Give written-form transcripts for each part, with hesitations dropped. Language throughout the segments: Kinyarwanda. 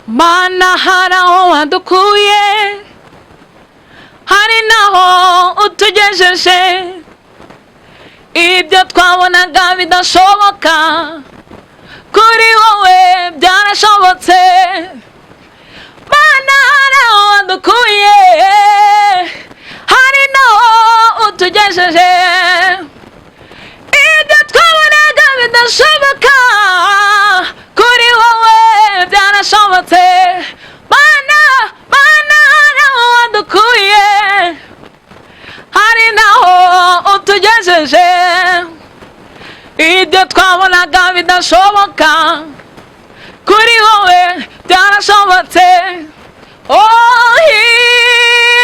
Mana, hari aho wadukuye, hari naho utugejeje. Ibyo twabonaga bidashoboka, kuri wowe byarashobotse. Mana, hari aho wadukuye, hari naho utugejeje. Ibyo twabonaga bidashoboka, kuri wowe byarashobotse. Mana, Mana, hari aho wadukuye, hari naho utugejeje. Ibyo twabonaga bidashoboka, kuri wowe byarashobotse. Oh,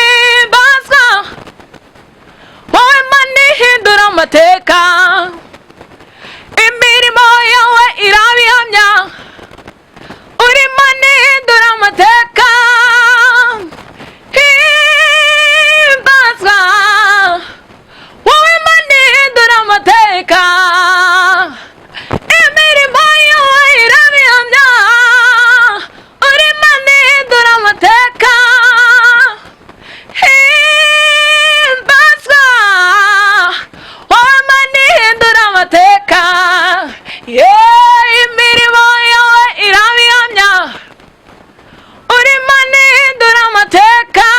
himbazwa wowe Mana ihindura amateka. Imirimo yawe irabihamya, uri Mana ihindura amateka. Himbazwa wowe Mana ihindura amateka. Imirimo yawe irabihamya, uri Mana ihindura amateka. Himbazwa wowe Mana ihindura amateka. Yeah, imirimo yawe irabihamya, uri Mana ihindura amateka.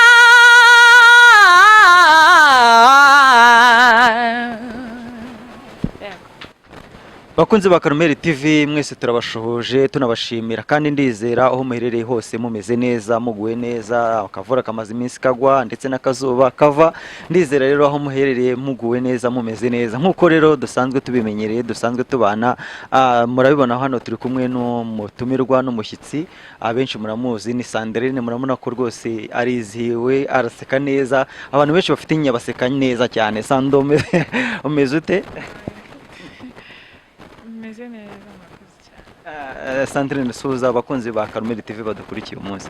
Bakunzi ba Karumeli TV mwese, turabashuhuje, tunabashimira, kandi ndizera aho muherereye hose mumeze neza, muguwe neza. Akavura kamaze iminsi kagwa ndetse n'akazuba kava. Ndizera rero aho muherereye muguwe neza, mumeze neza, nk'uko rero dusanzwe tubimenyereye, dusanzwe tubana. Murabibona hano turi kumwe n'umutumirwa, n'umushyitsi. Abenshi muramuzi, ni Sandrine. Murabona ko rwose arizihiwe, araseka neza. Abantu benshi bafite inyinya baseka neza cyane. Sando, umeze ute? Meze neza, murakoze cyane. Sandrine, suhuza abakunzi ba Karumeli TV badukurikiye umunsi.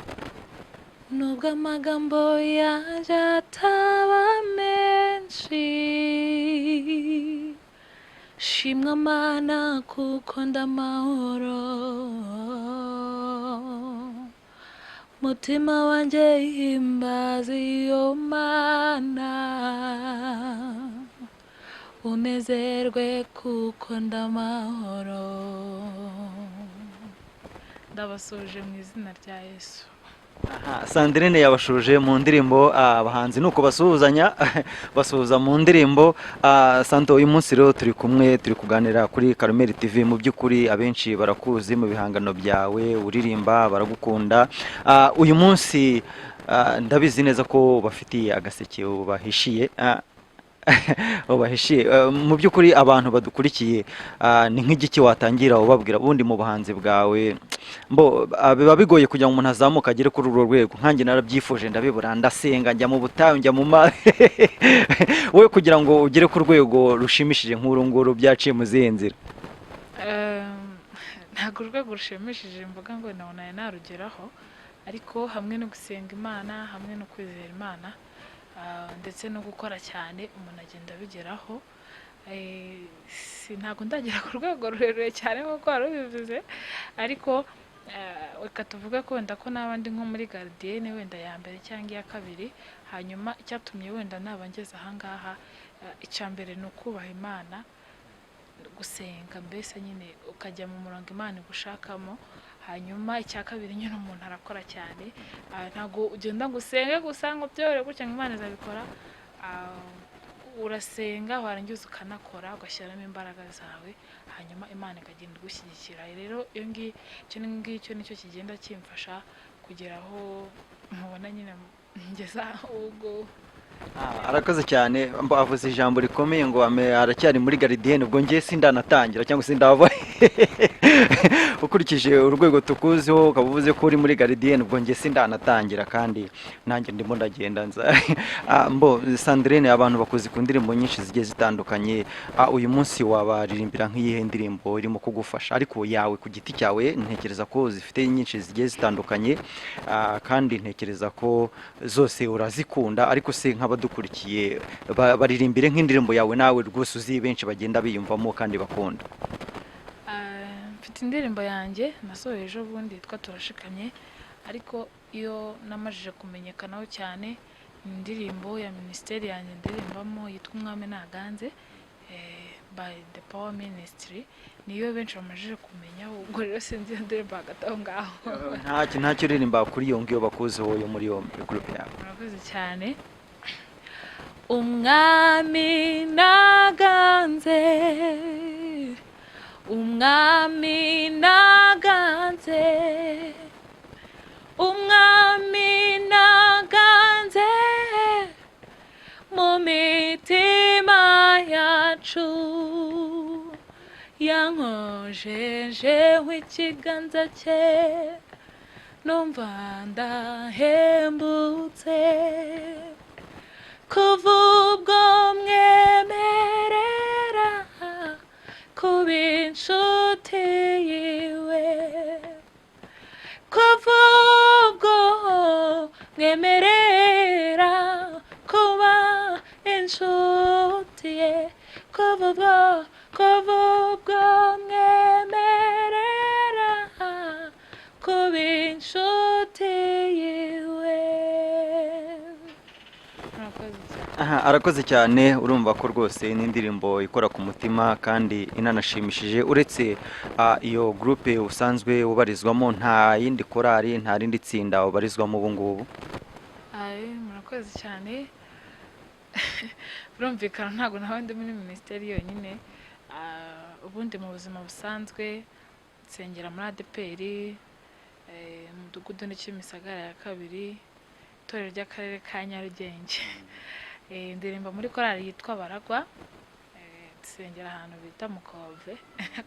Nubwo amagambo yanjye ataba menshi, shimwa Mana kuko ndamahoro. Mutima wanjye, himbaza iyo Mana, unezerwe kuko ndamahoro. Ndabasuhuje mu izina rya Yesu. Aha, Sandrine yabasuhuje mu ndirimbo. Abahanzi nuko basuhuzanya, basuhuza mu ndirimbo. Santo, uyu munsi rero turi kumwe, turi kuganira kuri Karumeli TV. Mu by'ukuri abenshi barakuzi mu bihangano byawe uririmba, baragukunda. Uyu munsi ndabizi neza ko bafitiye agaseke ubahishiye. Ubahishiye. Mu by'ukuri abantu badukurikiye, ni nk'igiki watangira ubabwira ubundi mu buhanzi bwawe? Mbo biba bigoye kugira ngo umuntu azamuke agere kuri urwo rwego. Nkanjye narabyifuje ndabibura, ndasenga, njya mu butayu, njya mu mazi. Wowe kugira ngo ugere ku rwego rushimishije nk'uru nguru, byaciye mu zihe nzira? Ntabwo urwego rushimishije mvuga ngo nabona narugeraho, ariko hamwe no gusenga Imana, hamwe no kwizera Imana, ndetse no gukora cyane, umuntu agenda abigeraho. Ntabwo ndagera ku rwego rurerure cyane nk'uko wari ubivuze, ariko reka tuvuge ko wenda ko naba ndi nko muri gardienne wenda ya mbere cyangwa iya kabiri. Hanyuma icyatumye wenda naba ngeze ahangaha, icya mbere ni ukubaha Imana, gusenga, mbese nyine ukajya mu murongo Imana igushakamo. Hanyuma icya kabiri nyine umuntu arakora cyane. Ntabwo ugenda ngo usenge gusa ngo byore gutya ngo Imana izabikora. Urasenga, warangiza ukanakora, ugashyiramo imbaraga zawe, hanyuma Imana ikagenda igushyigikira. Rero iyo ngicyo ngicyo nicyo kigenda kimfasha kugera aho mubona nyine ngeza ubwo. Arakoze cyane. Avuze ijambo rikomeye ngo aracyari muri gardienne. Ubwo njye sindanatangira cyangwa se ndava. Ukurikije urwego tukuziho, ukaba uvuze ko uri muri gardienne, ubwo njye sindanatangira kandi nanjye ndimo ndagenda nza. Mbo Sandrine, abantu bakuzi ku ndirimbo nyinshi zigiye zitandukanye. Uyu munsi wabaririmbira nk'iyihe ndirimbo irimo kugufasha, ariko yawe ku giti cyawe? Ntekereza ko zifite nyinshi zigiye zitandukanye, kandi ntekereza ko zose urazikunda, ariko se nk'abadukurikiye baririmbire nk'indirimbo yawe nawe rwose uzi benshi bagenda biyumvamo kandi bakunda. Mfite indirimbo yanjye nasohoye ejo bundi yitwa "Turashikamye". Ariko iyo namajije kumenyekanaho cyane ni indirimbo ya minisiteri yanjye ndirimbamo yitwa Umwami Naganze, by The Power Ministry, niyo benshi bamajije kumenya. Ubwo rero sinzi iyo ndirimbo hagati aho ngaho. Ntacyo uririmba kuri iyo ngiyo bakuziho yo muri iyo groupe yawe. Murakoze cyane. Umwami naganze, Umwami naganze, Umwami naganze mu mitima yacu, yankojejeho ikiganza cye, numva ndahembutse. Kuva ubwo mwemerera kuba inshuti yiwe, kuva ubwo mwemerera kuba inshuti ye, kuva ubwo, kuva ubwo mwemerera kuba inshuti yiwe. Murakoze cyane. Aha, arakoze cyane. Urumva ko rwose ni indirimbo ikora ku mutima kandi inanashimishije. Uretse iyo groupe usanzwe ubarizwamo, nta yindi korali, nta rindi tsinda ubarizwamo ubu ngubu? Aye, murakoze cyane. Birumvikana ntabwo nawe ndi muri minisiteri yonyine. Ubundi mu buzima busanzwe nsengera muri ADEPR, umudugudu ni Kimisagara ya kabiri, itorero ry'akarere ka Nyarugenge. Ndirimba muri korali yitwa Baragwa, nsengera ahantu bita Mukove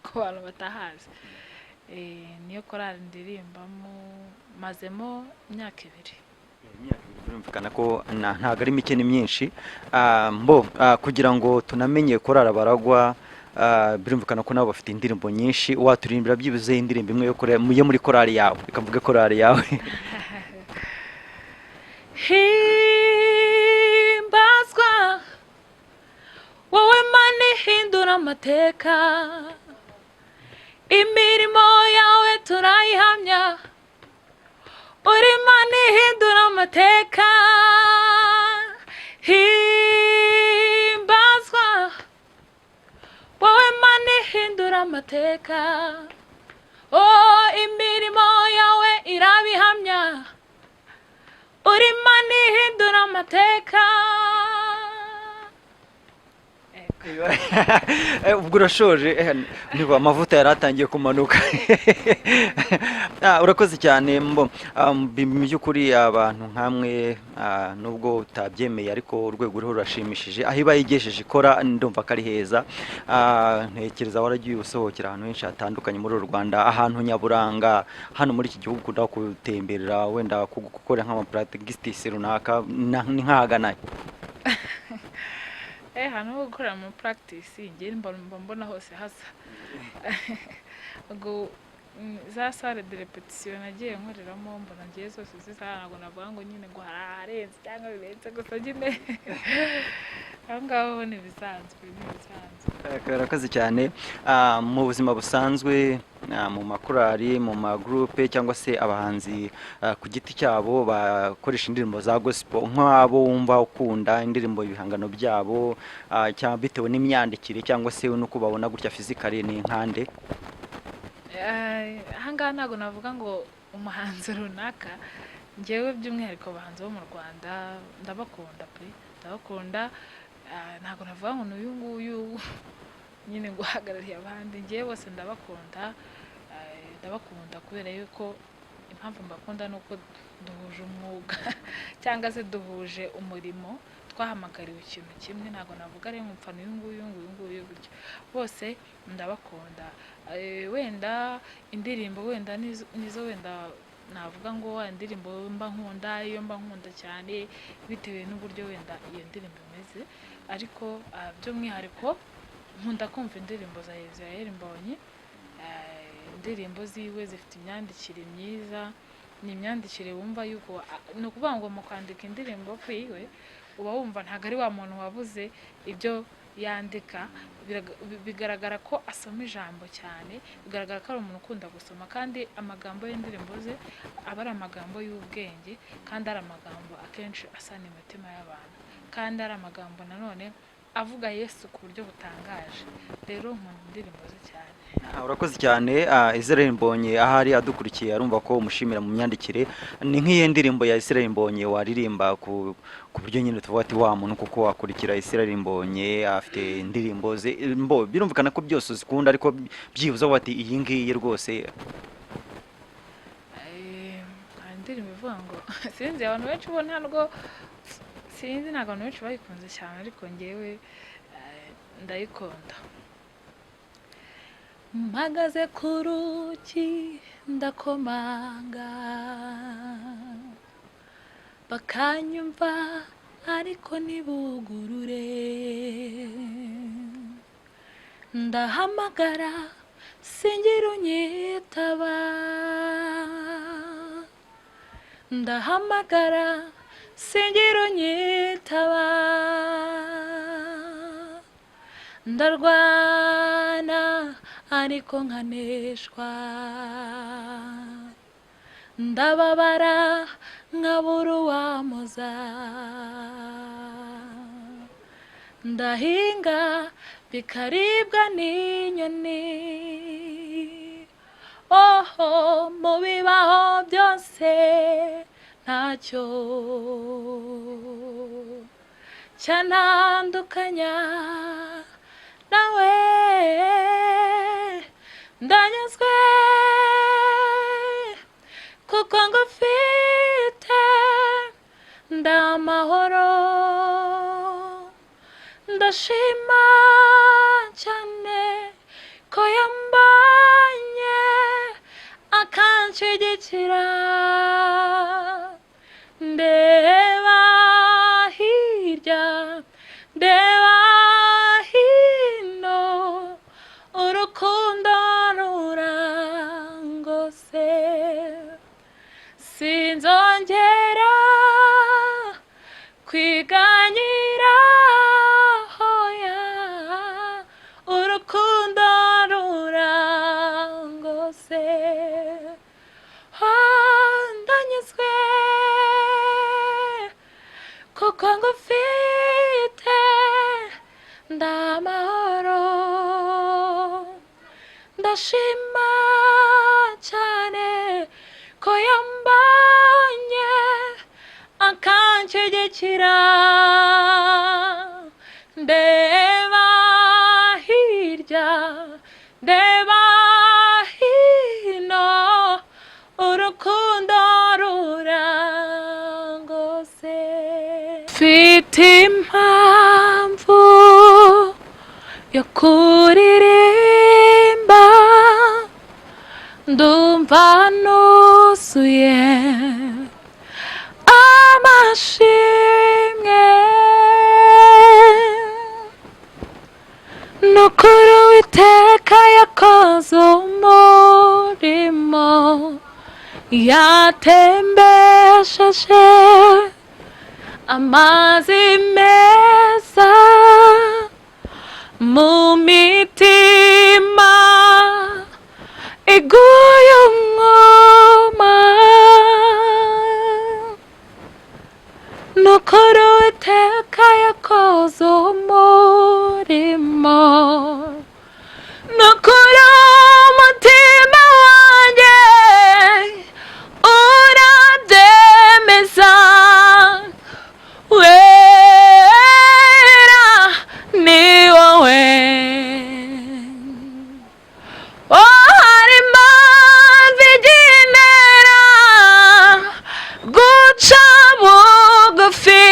ku bantu batahazi. Niyo korali ndirimbamo, mazemo imyaka 2. Imyaka 2 birumvikana ko ntabwo ari mike, ni myinshi. Mbo kugira ngo tunamenye korali Baragwa, birumvikana ko nabo bafite indirimbo nyinshi. Waturirimbira byibuze indirimbo imwe yo muri korali yawe? Reka mvuge korali yawe. Himbazwa wowe Mana ihindura amateka, imirimo yawe turayihamya, uri Mana ihindura amateka. Himbazwa wowe Mana ihindura amateka, oh imirimo yawe irabihamya, uri Mana ihindura amateka. Ubwo urashoje, niba amavuta yari atangiye kumanuka. Urakoze cyane. Mbo mu by'ukuri abantu nkamwe, nubwo utabyemeye ariko urwego uriho rurashimishije, aho iba yigejeje ikora ndumva ko ari heza. Ntekereza waragiye usohokera ahantu henshi hatandukanye muri uru Rwanda, ahantu nyaburanga hano muri iki gihugu ukunda gutemberera, wenda gukora nk'amapractice runaka, ni nk'ahagana? Ahantu ho gukorera mu practice njye mba mbona hose hasa. Ubwo za salle de répétition nagiye nkoreramo mbona ngiye zose zisa, ntabwo navuga ngo nyine ngo hari aharenze cyangwa birenze, gusa nyine aho ngaho ni ibisanzwe, ni ibisanzwe. Urakoze cyane. Mu buzima busanzwe, mu makorali, mu magroupe cyangwa se abahanzi ku giti cyabo bakoresha indirimbo za gospel, nk'abo wumva ukunda indirimbo, ibihangano byabo, cyangwa bitewe n'imyandikire cyangwa se nuko babona gutya physically, ni nkande? Aha ngaha ntabwo navuga ngo umuhanzi runaka. Njyewe by'umwihariko abahanzi bo mu Rwanda ndabakunda pe, ndabakunda. Ntabwo navuga ngo n'uyu nguyu nyine ngo uhagarariye abandi, njyewe bose ndabakunda. Ndabakunda kubera yuko impamvu mbakunda ni uko duhuje umwuga cyangwa se duhuje umurimo, twahamagariwe ikintu kimwe. Ntabwo navuga ari umufana uyu nguyu, uyu nguyu gutyo, bose ndabakunda. Wenda indirimbo wenda nizo wenda navuga ngo indirimbo mba nkunda, iyo mba nkunda cyane bitewe n'uburyo wenda iyo ndirimbo imeze, ariko by'umwihariko nkunda kumva indirimbo za Israel Mbonyi. Indirimbo ziwe zifite imyandikire myiza, ni imyandikire wumva yuko ni ukuvuga ngo mu kwandika indirimbo kwiwe uba wumva ntabwo ari wa muntu wabuze ibyo Yandika bigaragara ko asoma ijambo cyane, bigaragara ko ari umuntu ukunda gusoma, kandi amagambo y'indirimbo ze aba ari amagambo y'ubwenge, kandi ari amagambo akenshi asana imitima y'abantu, kandi ari amagambo nanone avuga Yesu ku buryo butangaje. Rero nkunda indirimbo ze cyane. Urakoze cyane. Israel Mbonyi ahari adukurikiye arumva ko umushimira mu myandikire. Ni nk'iyo ndirimbo ya Israel Mbonyi waririmba ku buryo nyine tuvuga ati wa muntu kuko wakurikira Israel Mbonyi afite indirimbo ze, mbo birumvikana ko byose uzikunda, ariko byibuze uvuga ati iyi ngiyi rwose. Hari indirimbo ivuga ngo, sinzi, abantu benshi bo ntabwo, sinzi, ntabwo abantu benshi bayikunze cyane, ariko ngewe ndayikunda. Mpagaze ku rugi ndakomanga, bakanyumva ariko ntibugurure. Ndahamagara singira unyitaba, ndahamagara singira unyitaba. Ndarwana ariko nkaneshwa, ndababara nkabura uwamuza, ndahinga bikaribwa n'inyoni. Oho, mu bibaho byose ntacyo cyantandukanya nawe. Ndanyuzwe kuko ngufite, ndamahoro, ndashima cyane ko yambanye akanshyigikira. Ndeba hirya, ndeba hino, urukundo rurangose. Sinzongera kwiganyira, hoya, urukundo rurangose. Oh, ndanyuzwe kuko ngufite, ndamahoro, ndashima cyane ko yambanye akanshyigikira. Ndeba hirya, ndeba hino, urukundo rurangose. Mfite impamvu yo kuririmba, ndumva nuzuye amashimwe. Nukuri Uwiteka yakoze umurimo, yatembesheje amazi meza mu mitima iguye umwuma. Nukuri Uwiteka yakoze umurimo, nukuri umutima wanjye urabyemeza. Wera ni wowe. Oh, hari impamvu igenera guca bugufi.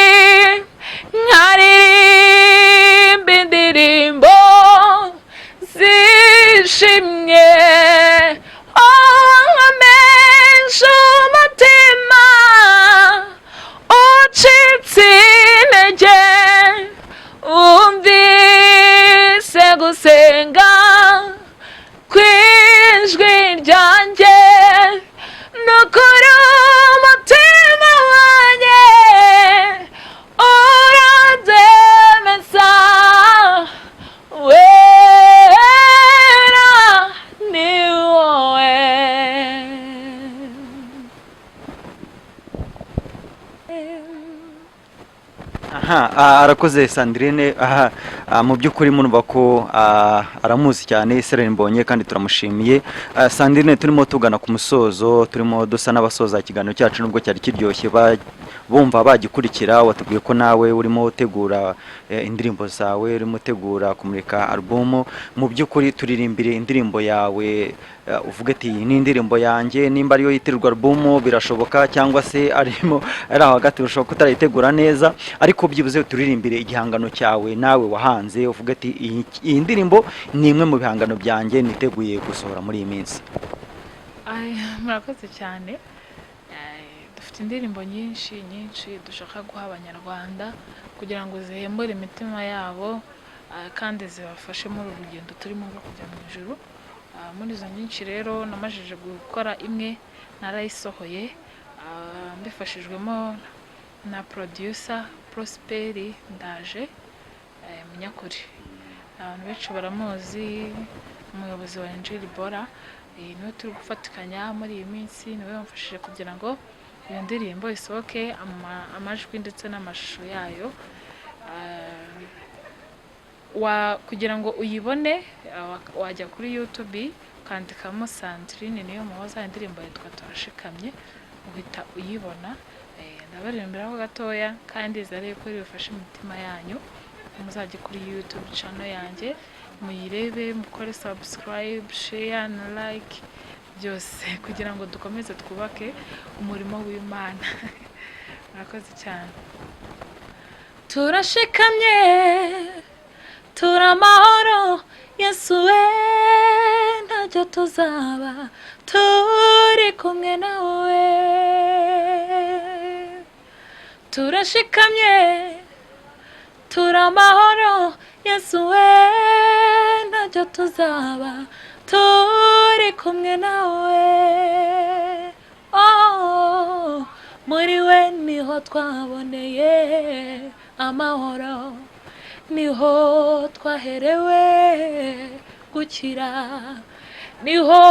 Aha, arakoze Sandrine. Aha, mu by'ukuri murumva ko aramuzi cyane Israel Mbonye kandi turamushimiye. Sandrine, turimo tugana ku musozo, turimo dusa n'abasoza ikiganiro cyacu nubwo cyari kiryoshye, bumva bagikurikira. Watubwiye ko nawe urimo utegura indirimbo zawe, urimo utegura kumurika alubumu. Mu by'ukuri turirimbire indirimbo yawe, uvuge ati iyi ni indirimbo yanjye, nimba ariyo yitirirwa alubumu birashoboka, cyangwa se arimo ari aho hagati ushobora kutarayitegura neza, ariko byibuze turirimbire igihangano cyawe nawe wahanze, uvuge ati iyi ndirimbo ni imwe mu bihangano byanjye niteguye gusohora muri iyi minsi. Ay, murakoze cyane. Dufite indirimbo nyinshi nyinshi dushaka guha Abanyarwanda kugira ngo zihembure imitima yabo, kandi zibafashe muri uru rugendo turimo rwo kujya mu ijuru. Muri izo nyinshi rero namajije gukora imwe, narayisohoye, mbifashijwemo na producer Prosperi Ndaje, Munyakuri. Abantu benshi baramuzi, umuyobozi wa Injili Bora, niwe turi gufatikanya muri iyi minsi, niwe wamfashije kugira ngo iyo ndirimbo isohoke, amajwi ndetse n'amashusho yayo. Kugira ngo uyibone, wajya kuri YouTube ukandikamo Sandrine Niyo Muhoza, indirimbo yitwa Turashikamye, uhita uyibona. Ndabaririmbiraho gatoya kandi ndizera yuko bifasha imitima yanyu. Muzajye kuri YouTube channel yanjye muyirebe, mukore subscribe, share na like, byose kugira ngo dukomeze twubake umurimo w'Imana. Murakoze cyane. Turashikamye, turi amahoro, Yesu we ntacyo tuzaba, turi kumwe nawe. Turashikamye, turi amahoro, Yesu we ntacyo tuzaba, turi kumwe nawe. Oh, muri we niho twaboneye amahoro, niho twaherewe gukira, niho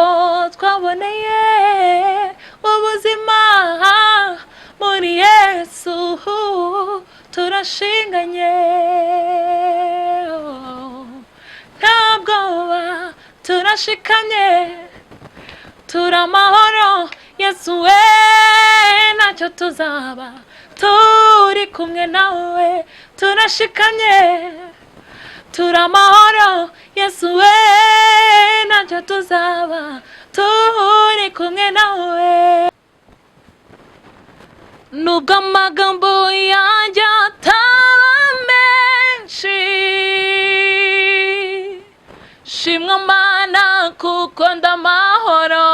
twaboneye ubuzima, muri Yesu turashinganye. Nta bwoba, turashikamye, turi amahoro, Yesu we ntacyo tuzaba, turi kumwe nawe. Turashikamye, turi amahoro, Yesu we ntacyo tuzaba, turi kumwe nawe. Nubwo amagambo yanjye ataba menshi, shimwa Mana kuko ndamahoro,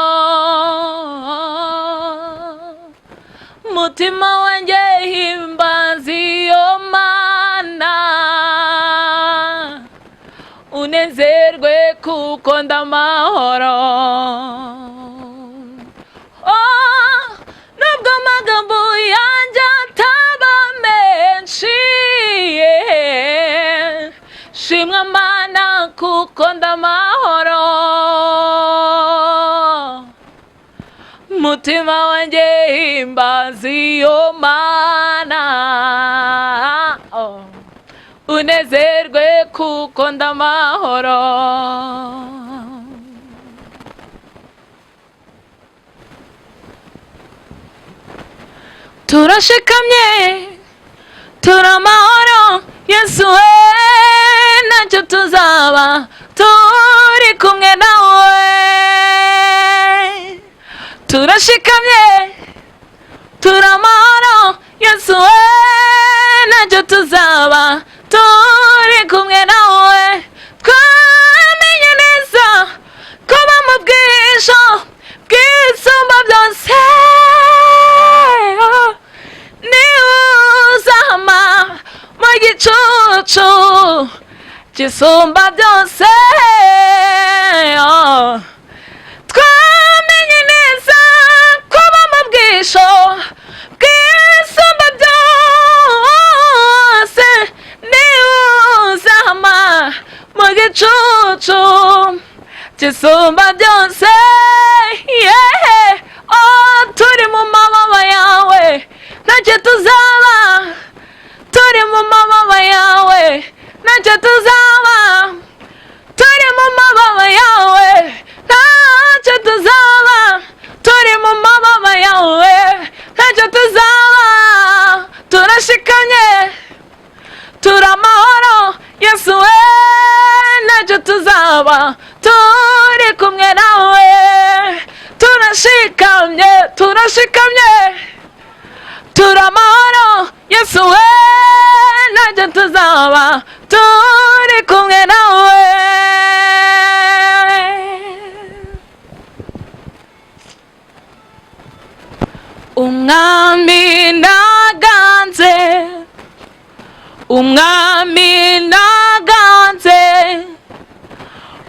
mutima wanjye himbaza iyo Mana, unezerwe kuko ndamahoro. Oh, nubwo amagambo yanjye ataba menshi, shimwa Mana kuko ndamahoro, mutima wanjye himbaza iyo Mana, oh, unezerwe kuko ndamahoro. Turashikamye, turi amahoro, Yesu we ntacyo tuzaba, turi kumwe nawe. Turashikamye, turi amahoro, Yesu we ntacyo tuzaba, turi kumwe nawe. Twamenye neza kuba mu bwisho bw'isumba byose, niwuzama mu gicucu gisumba byose. Twamenye neza kuba mu bwisho bw'isumba byose, niwuzama mu gicucu gisumba byose. Yeah. Oh, turi mu mababa yawe ntacyo tuzaba, turi mu Turi amahoro, Yesu we, ntacyo tuzaba turi kumwe nawe. Turashikamye, turashikamye, turi amahoro, Yesu we, ntacyo tuzaba turi kumwe nawe. Umwami naganze, umwami naganze,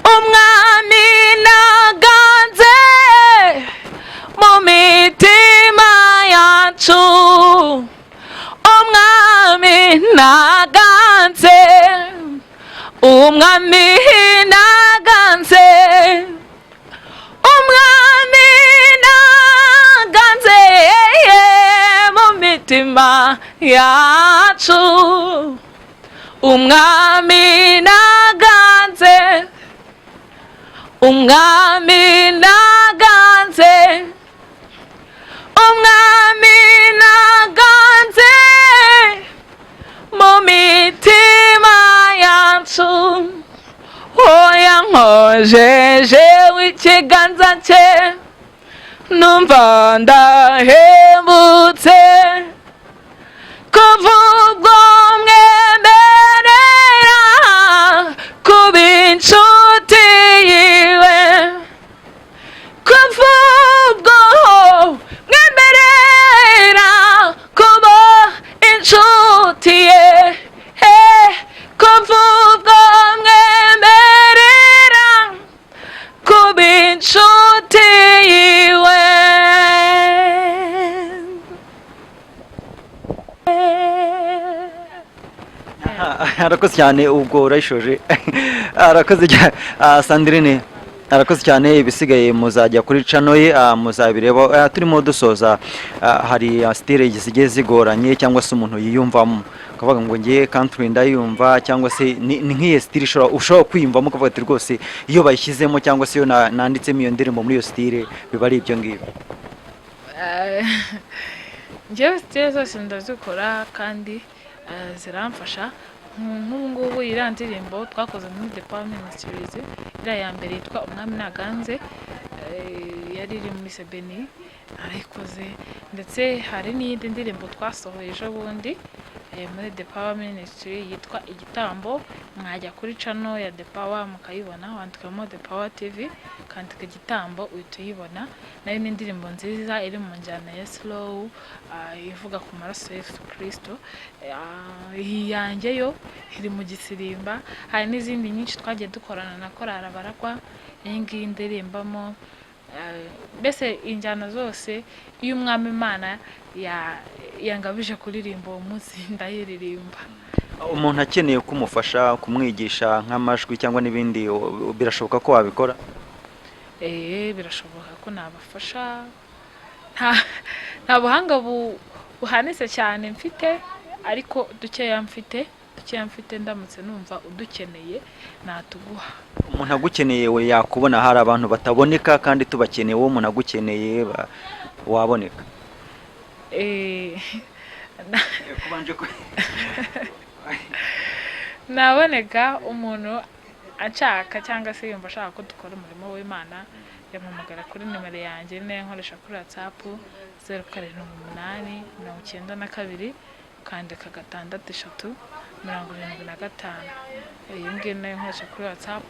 umwami naganze mu mitima yacu. Umwami naganze, umwami naganze, umwami naganze mu mitima yacu. Umwami naganze, umwami naganze, umwami naganze mu mitima yacu. Oya, nkojeje ikiganza cye, numva ndahembutse. Kuva ubwo mwemerera kuba inshuti yiwe, kuva ubwo mwemerera kuba inshuti ye, kuva ubwo mwemerera kuba inshuti yiwe. Arakoze cyane, ubwo urayishoje. Arakoze cyane Sandrine, arakoze cyane. Ibisigaye muzajya kuri channel ye, muzabireba. Turimo dusoza, hari style zigiye zigoranye cyangwa se umuntu yiyumvamo ukavuga ngo ngiye country ndayumva, cyangwa se ni nk'iyo style ushobora kwiyumvamo ukavuga ati rwose iyo bayishyizemo cyangwa se iyo nanditsemo iyo ndirimbo muri iyo style biba ari ibyo ngibyo. Njyewe style zose ndazikora kandi ziramfasha. Nk'ubu ngubu iriya ndirimbo twakoze muri The Power Ministries, iriya ya mbere yitwa Umwami Naganze, yari iri muri Sebeni, narayikoze. Ndetse hari n'iyindi ndirimbo twasohoye ejo bundi muri The Power Ministry yitwa Igitambo. Mwajya kuri channel ya The Power mukayibona, wandikamo The Power TV ukandika Igitambo uhita uyibona. Nayo ni indirimbo nziza iri mu njyana ya slow, ivuga ku maraso ya Yesu Kristo. Iyi yanjye yo iri mu gisirimba. Hari n'izindi nyinshi twagiye dukorana na korali Abaragwa, iyi ngiyi ndirimbamo. Mbese injyana zose iyo umwami Imana yangabije kuririmba uwo munsi ndayiririmba. Umuntu akeneye kumufasha kumwigisha nk'amajwi cyangwa n'ibindi, birashoboka ko wabikora? Birashoboka ko nabafasha. Nta buhanga buhanitse cyane mfite, ariko dukeya mfite, ndamutse numva udukeneye natuguha. Umuntu agukeneye we yakubona? Hari abantu bataboneka kandi tubakeneye, wowe umuntu agukeneye waboneka? Naboneka. Umuntu anshaka cyangwa se yumva ashaka ko dukora umurimo w'Imana, yampamagara kuri nimero yanjye niyo nkoresha kuri WhatsApp, 078 92 ukandika 6 3 75. Iyi ngiyi nayo nkoresha kuri WhatsApp,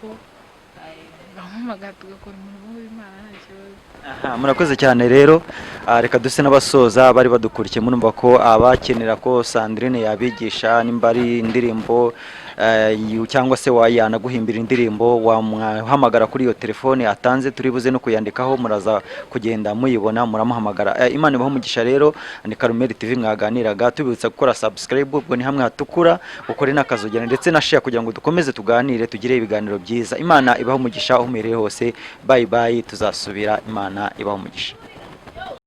bampamagara tugakora umurimo w'Imana nta kibazo. Aha, murakoze cyane rero. Reka duse n'abasoza bari badukurikiye, murumva ko abakenera ko Sandrine yabigisha nimba ari indirimbo cyangwa se yanaguhimbira indirimbo, wamuhamagara kuri iyo telefone atanze, turi buze no kuyandikaho, muraza kugenda muyibona, muramuhamagara. Imana ibahe umugisha. Rero ni Karumeli TV mwaganiraga, tubibutsa gukora subscribe, ubwo ni hamwe hatukura, ukore n'akazogera ndetse na share kugira ngo dukomeze tuganire, tugire ibiganiro byiza. Imana ibahe umugisha aho muherereye hose. Bye bye, tuzasubira. Imana ibahe umugisha.